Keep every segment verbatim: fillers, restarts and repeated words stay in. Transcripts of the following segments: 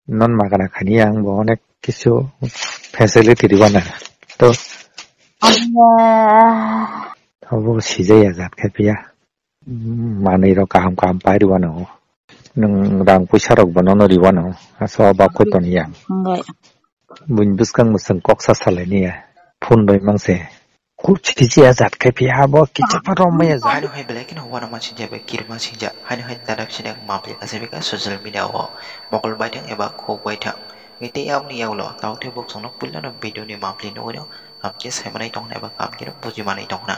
Non magana khani ang bo onek kisu facility ribana. To abo sijaya jat khai piya. Manwi rok kaham kaham pai ribana. Nung rang puisa rok bo nono ribana. Aso ba khotoni yang. Buin buskang musang kok sa salai niya. Phone bai mangse. Kuch kichi ajat khai phi ha bo kicha pa rom maya jat. Haino hai belai kheno uanama sinjak bai kirima sinjak. Haino hai dadak sinak mapli kasabika social media o mokol baithang eba khuk baithang. Ngi tei aboni yagulo taote buk songno puilano video ni mapli nugwino hamkhe saimanai tongna eba hamkhe bujimanai tongna.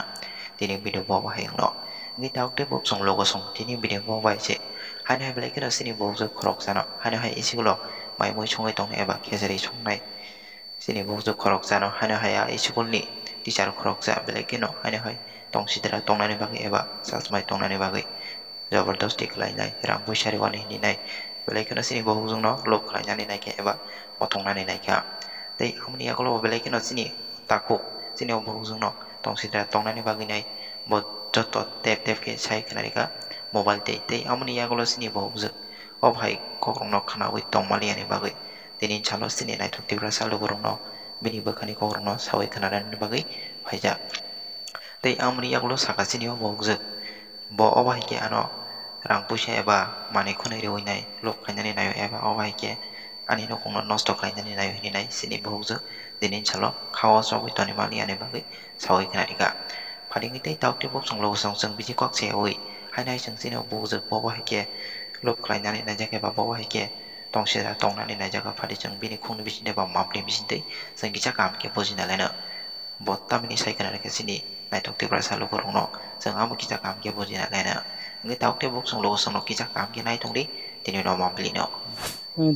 Tini video bo bahai wngno. Ngi taote buk song logo song tini video bo bai se. Haino hai belai kheno sini bukjwk khoroksano. Haino hai isigulo mai mui songwi tongna eba khejari songnai. Chini bukjwk khoroksano haino haya school ni teacher khoroksa belai kheno haino hai tong sitra tongnani bagwi eba chasmai tongnani bagwi jobordosti khlainai, rang puisa rwani hininai belai kheno chini bukjwkno lob khlainani naikha eba mothongnani naikha. Tei aboni yagulo bo belai kheno chini takhuk chini o bukjwkno tong sitra tongnani bagwi nai bo joto tep tep khe sai khwnarikha mobile tei, tei aboni yagulo chini bukjwk o bahai kokrokno khwnawi tongmaliani bagwi. Tini salo chini naithok Tiprasa lukurokno bini bwkhani kokrokno sawi khwnarani bagwi phaijak. Tei amoni yagulo saka chini o bukjwk. Bo obo hai khe ano rang puisa eba manwi khwnwi rwui nai, lob khainani naio eba obo hai khe ani nukhungno nosto khlainani naio hinwi nai chini bukjwk. Tini salo kha o chobwi tongmani ani bagwi sawi khwnarikha. Phalingwi tei taukte bukchung logo chwng chwng bisi kok se ui. Haino hai chwng chini o bukjwk bobo hai khe lob khlainani naijak eba bobo hai khe tong sera tongnani naijak phadi chwng bini khungni bisingtwi ba mapni bisingtwi chwng kisa kaham khe bujina laino. Bo tamni sai khna rwkhe chini naithok Tiprasa lukurokno chwng amo kisa kaham khe bujina laino. Hwnkhe taukte bukchung logo chwngno kisa kaham khe nai tongdi tini no maplino.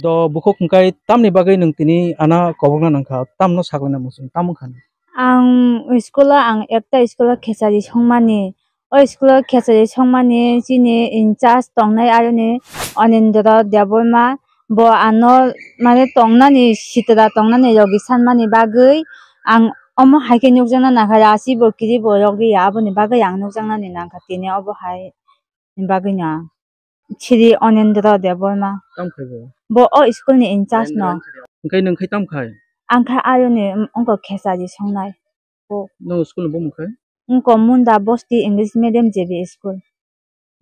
Do bukhuk hwnkhe tamni bagwi nwng tini ana kobokna nangkha, tamno saklaina muchung, tamo wngkha nw? Ang school o ang ekta school o khechari songmani. O school o khechari songmani chini in charge tongnai aroni Anindra Debbarma. Bo ano mane tongnani sitra tongnani logi sanmani bagwi ang omo hai khe nukjakna nangkha, rasi bo kiri bo logi ya, aboni bagwi ang nukjaknani nangkha tini obo hai bagwi no ang. Sri Anindra Debbarma. Tamo khai bo? Bo o school ni in charge no. Hwnkhe nwng khai tamo khai? Ang khai ayoni, um, wngkha khechari songnai. Bo. Nwng school ni bumung khai? Wngkha Munda Bosti English Medium J B school.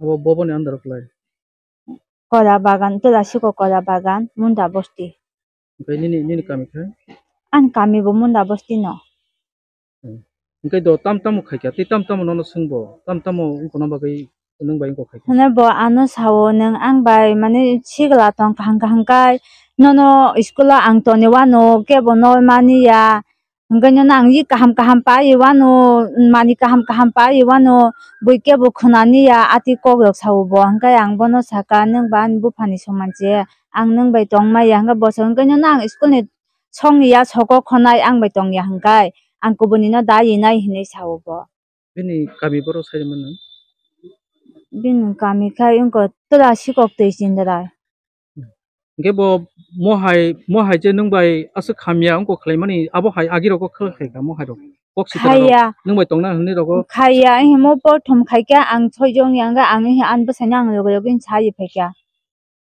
Abo boboni under o khlai? Kola Bagan, Tulasiko Kola Bagan, Munda Bosti. Hwnkhe nini, nini kami khai? Ani kami bo Munda Bosti no. Hmm. Hwnkhe do tam tamo khaikha, tei tam tamo nono swngbo, tam tamo wngkha no bagwi nwng bai wngkha khaikha? Hwnwi bo ano sao, "Nwng ang bai mane sigla tong kaham kaham kai, nono school o ang toni wano, kebo nol mani ya, hwnkhe nono ang yi kaham kaham pai wano, mani kaham kaham pai wano, bui kebo khwnani ya, atwi kok rok sao bo." Hwnkhe ang bono saka, "Nwng ba ani buphani soman se, ang nwng bai tong maya," hwnkhe bo sa, "Hwnkhe nono ang school ni song ya, soko khonai ang bai tong ya," hwnkhe ang kubuni no da yi nai hinwi sao bo. Bini kami borok sai mano? Bini kami khai wngkha Tula Sikok Twi Chindarai. Hwnkhe bo mohai, mohai je nwng bai aswk hamya wngkha khlaimani, abo hai agi rogo khlai kha mohai rok? Kok sitra rok khaiya. Nwng bai tongna hwnwi rogo? Khaiya, himo prothom khaikhe ang soi jong yang ga, ang hi an bwsai no ang loge loge sa yi phaikha.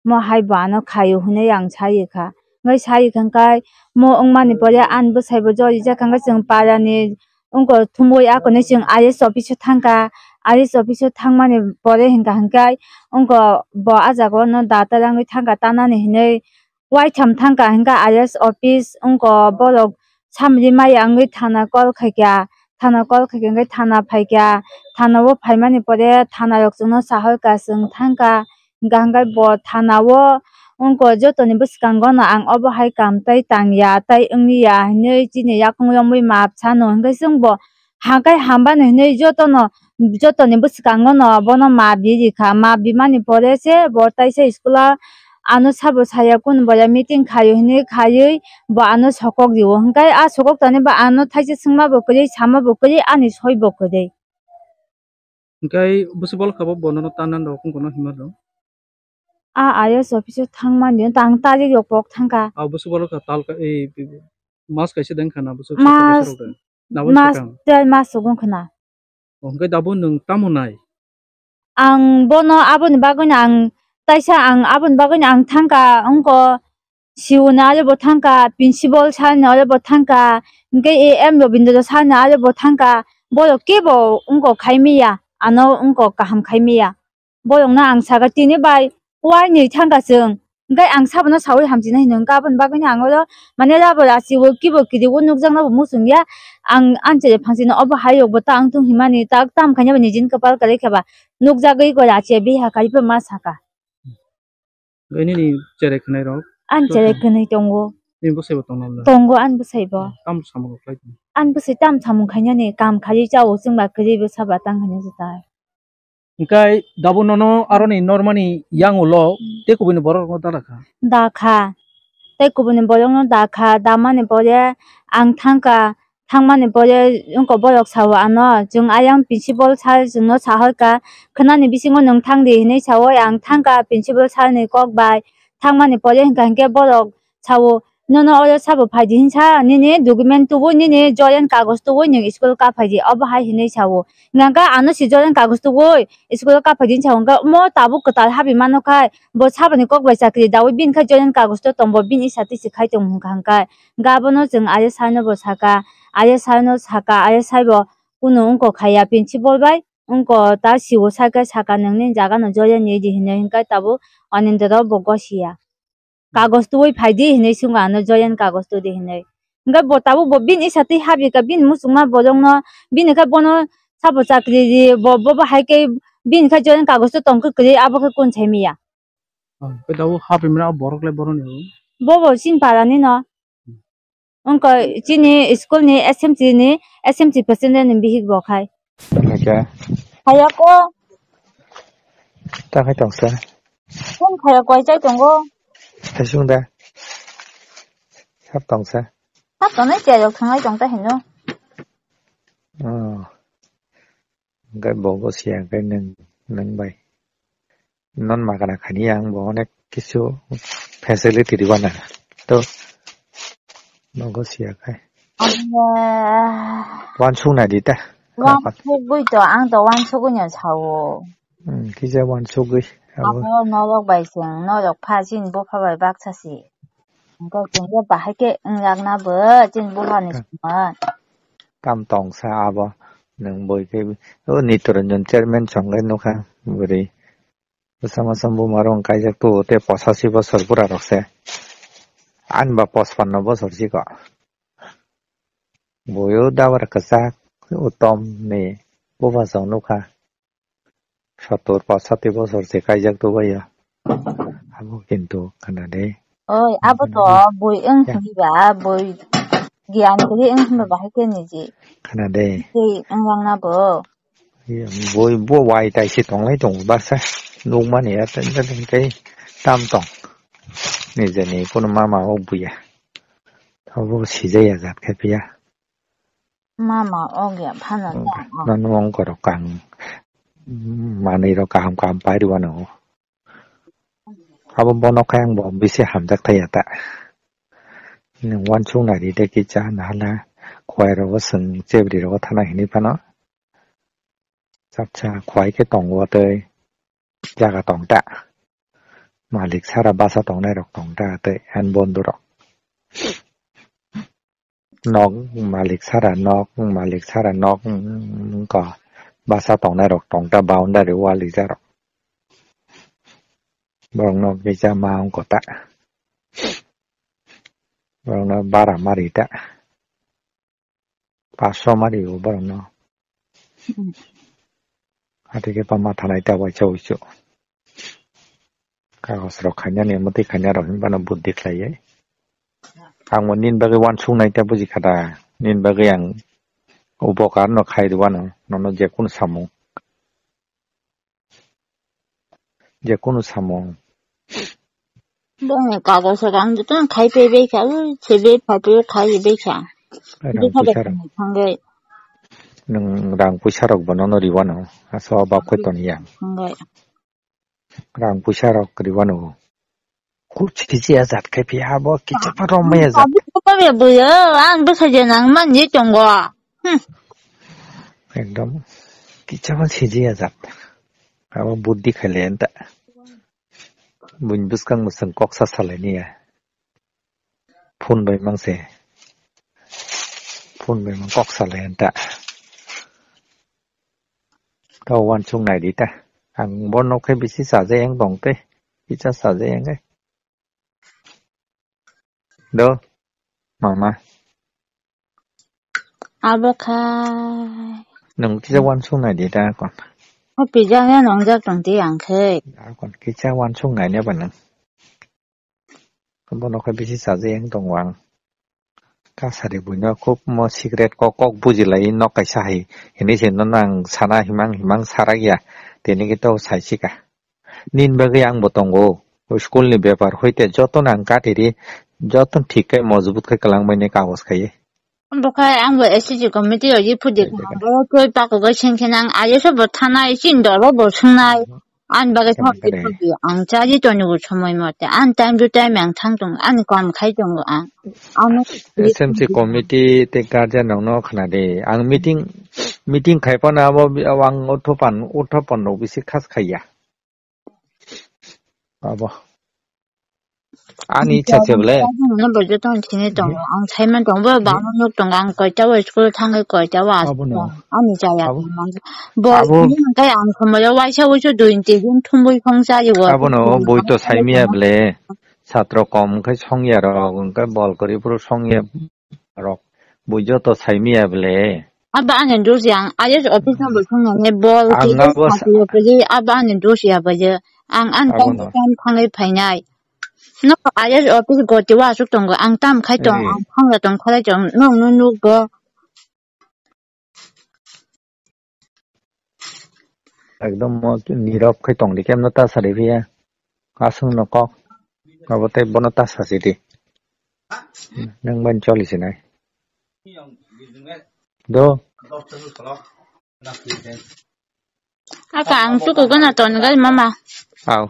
Mo hai bo ano khaio hwnwi ang sayi kha. Hwnkhe sayi kha hwnkhe mo wngmani pore ani bwsai bo jori jak kha, hwnkhe chwng parani wngkha thumwi akonwi chwng I S office o thangkha. I S office o thangmani pore hwnkha hwnkhe wngkha bo ah jagao no data rangwi thangkha tanani hinwi waitham thangkha hwnkhe I S office wngkha borok samri maya wngwi thana call khaikha, thana call khaikha hwnkhe thana phaikha, thana o phaimani pore thana rok chwngno sahoika chwng thangkha, hwnkha hwnkhe bo thana o wngkha jotoni bwskango no ang obo hai kam tei tangya tei wngya hinwi chini yakung romwi maap sano hwnkhe chwng bo hakai hambano hinwi jotono jotoni bwskango no bono maap rikha, maap rimani pore se bo taisa school o ano sabo saya kunu boya meeting khaio hinwi khaiwi bo ano sokok rio. Hwnkhe a sokok tani bo ano thaisa swngma bo kwrwi, sama bo kwrwi, ani soi bo kwrwi. Hwnkhe bwswk bolkha bo bono no tanna rok wngkha no hima rok? A I S office o thangmani tang tarik rok pok thangkha. A bwswk bolkha tal ka, ei, mas kaisa deng khana bwswk. Mas, kaisa rok deng. Nabo mas swkang. Tei mas sugong khna. O, hwnkhe dabo nwng tamo nai? Ang bono aboni bagwino ang taisa ang aboni bagwino ang thangkha wngkha C O ni aro bo thangkha, principal sir ni aro bo thangkha, hwnkhe A M Robindra sir ni aro bo thangkha, borok kebo wngkok khai manya, ano wngkok kaham khai manya. Borokno ang sakha, "Tini bai wai nwi thangkha chwng." Hwnkhe ang sabono saui hamchina hino, hwnkhe aboni bagwino ang oro, mane, rabo rachi o kibo kiri o nukjakno bo muchung ya. Ang ani chere phansino obo hai rok bo ta wng thung himani, ta tam khaina bo nijini kwpal kwrwi khe ba nukjagwi ko rachi ya biha karipa ma sakha. Nini cherai khwnai rok? Ani cherai khwnai tongo. Nini bwsai bo tongo na? Tongo ani bwsai bo. Tam samung khlai tongo? Ani bwsai tam samung khainani, kam khali chao, chwng ba kwrwi bwsa ba tang khaina jwtai. Hwnkhe dabo nono aroni normani yang ulo tei kubuni borok rokno dala kha? Da kha. Tei kubuni borokno da kha, damani pore ang thangkha, thangmani pore wngkha borok sao ano, chwng ayang principal sir chwngno sahorkha, khwnani bisingo nwng thangdi hinwi saui ang thangkha principal sir ni kok bai, thangmani pore hwnkha hinkhe borok sao, "Nono oro sabo phaidi hinsa, nini document tubui, nini joyang kagoj tubui nwng school ka phaidi," obo hai hinwi sao. Hwnkha khe ano si joyang kagoj tubui school ka phaidi hinsa, hwnkha omo tabuk kwtal habi mano khai, bo saboni kok bai chakri daui bini khai joyang kagoj to tongbo bini sati se khai tong hwnkha hwnkhe. Hwnkhe abono chwng aya sir no bo saka, aya sir no saka, aya sir bo kunu wngkok khaiya principal bai, wngkok ta C O sir khe saka, "Nwng nini jaga no joyang ni di," hinwi, hwnkhe tabuk Anindra bo gosiya. Kagoj tubui phaidi hinwi swngo ano, joyang kagoj tubudi hinwi. Hwnkhe bo tabuk bo bini sati habi kha, bini muchungma borokno, bini khe bono sabo chakri di, bo, bo, bo hai khe bini khe joyang kagoj to tong khe kwrwi, abo khe kun sai manya. Oh, khe tabuk hapimra borok le boroni bo? Bo bo chini parani no. Wngkha chini school ni S M C ni, S M C president ni bihik bo khai. Hwnkhe? Khayako. Ta khai tongsa. Phone khayako, ai chai tongo. Hai sung da. Sab tongsa. Sab tongnai, chair rok thanglai tong ta hino. Oh. Hwnkhe bo gosiya hwnkhe nwng, nwng bai. Non magana khani ang bo onek kisu facility rwna. To bo gosiya khai. Wansuk nai di ta. Wansugwi to, ang to wansugwi no sao. Hmm, kisa wansugwi. Abo. Abo norok bai chwng, norok pha chini bupha bai baksa si. Hwnkhe chwng khe bahai khe wngjakna bo chini bupha ni songma. Tam tongsa abo nwng boi khe o Nitoranjan chairman chwng le nukha bwrwi. Bwsa masa buma rok kaijak tu tei posashi bosor bura rok se. Ani ba pospanno bosor si ko. Boi o dabar kwchak utom ni buphang chwng nukha. Sottor pachati bosor se kaijak tu bai ya. Abo kintu khana de. Oi, abo to boi wng hwnba, boi giyan kwrwi wng hwnba bahai khe niji. Khana de. Tei wng langna bo. Boi bo wai tai se tonglai tongo baksa. Nukmani ya tei tam tong. Nijeni kunu mama o buya. Abo sijaya jat khe phiya. Mama, og ya phano ta. Nono wng korok kang manwi rok kaham kaham pai rwano. Abo bono khe ang bo bisi hamjak thaya ta. Nwng wansuk nai ri de kisa nahala khwai rogo chwng chebri rogo thana hinwi phano. Chapsa khwai khe tongo tei jaga tong ta. Malik sara basa tongnai rok tong ta tei ani bondhu rok. Nok malik sara nok, malik sara nok, mm, wngkha basa tongnai rok tong ta, boundary wall rijak rok. Borok nok kisa ma wngkha ta. Borok no bara mari ta. Paso mari o borok no. Hmm. Hati khe pama thanai ta waisa uisu. Kagos rok khainani, mwtwi khaina rok hinba no buddhi khlaiwi. Ang bo nini bagwi wansuk nai ta buji kha da. Nini bagwi ang upokar no khai rwano, nono je kunu samung. Je kunu samung. Bongni kagos rok ang jotono khai paibai kha, ui, sebe phaipaiwi khai bai kha. Rang puisa rok. Thangwi. Nwng rang puisa rok bo nono riwano, asa o bak khe toni ya. Thangwi. Rang puisa rok riwano. Kuk siji ya jat khai phi ha bo kicha pha rom ya jat. Abi ko pa be buyo, ang bwsai je nang man je tongo. Hmm. Ekdom kicha pha siji ya jat. Abo buddhi khai le enta. Buin bwskang mwswng kok sa salai ni ya. Phone bai mang se. Phone bai mang kok salai anta. Kau wansuk nai di ta. Ang bo nok khe bisi chaja yang tong te. Kisa chaja yang ai. Do. Mama. Abo khai. Nung kisa wansuk nai di ta kon. Happy jang ya nong jak tong ti ang khe. Kon kisa wansuk nai ne ba nang. Bono khe bisi chaja yang tongo ang. Kasari buino khub mo secret kok kok bujilai nok kaisa hai. Hini se nono ang sana himang himang sarak ya. Tini khe to saisika. Nini bagwi ang bo tongo. O school ni bepar hoite jotono ang katiri, jotono thik khe mojbut khe kwlangmani kagoj khaiwi. Bo khai ang bo S C G committee o ye phudi Tei, tei, tei. Bo twi pakogo sengkhe nang aye se bo thanai, chin doro bo sungnai. Ani bagwi Tei, thok tei. Di phudi ang chaji toni bo somoi mote. Ani time to time ang thang tong, ani kam khai tongo ang. Ano S M C committee tei guardian rokno khna di. Ang meeting, meeting khai phano abo bi-, ang uthopan, uthopan rok bisi khas khaiya. Abo. Ani icha se bole. Ano bo joto sini tongo. Ang saiman tongo, bo bangma nok tongo. Ang koita o school thangwi koita o Abono. Ani chaya. Abo. Bo Abo. Ni hwnkhe ang somoi o waisa waisa dui tin din thumbui khong chayo. Abono boi to saimiya bole. Satro kom wngkhe songya rok, wngkhe bol kwrwi phuru songya rok. Bui joto saimiya bole. Abo ani dos ya, ang I S office no bo swngnai, bol Ang kisa abo sa- sakhe pwrwi, abo ani dos ya bo je. Ang ani Abo time no. Time thangwi phainai. No I S office goti o aswk tongo, ang tam khai tong, Ei. Ang thangya tong, kholai tong, no, no, no, bo. Ekdom mo nirok khai tong di, kemno ta sari phiya. Aswk no kok. Abo tei bono ta sasi di. Nang ban choli sinai. Do. Aka ang chuku gana ton gal mama. Au.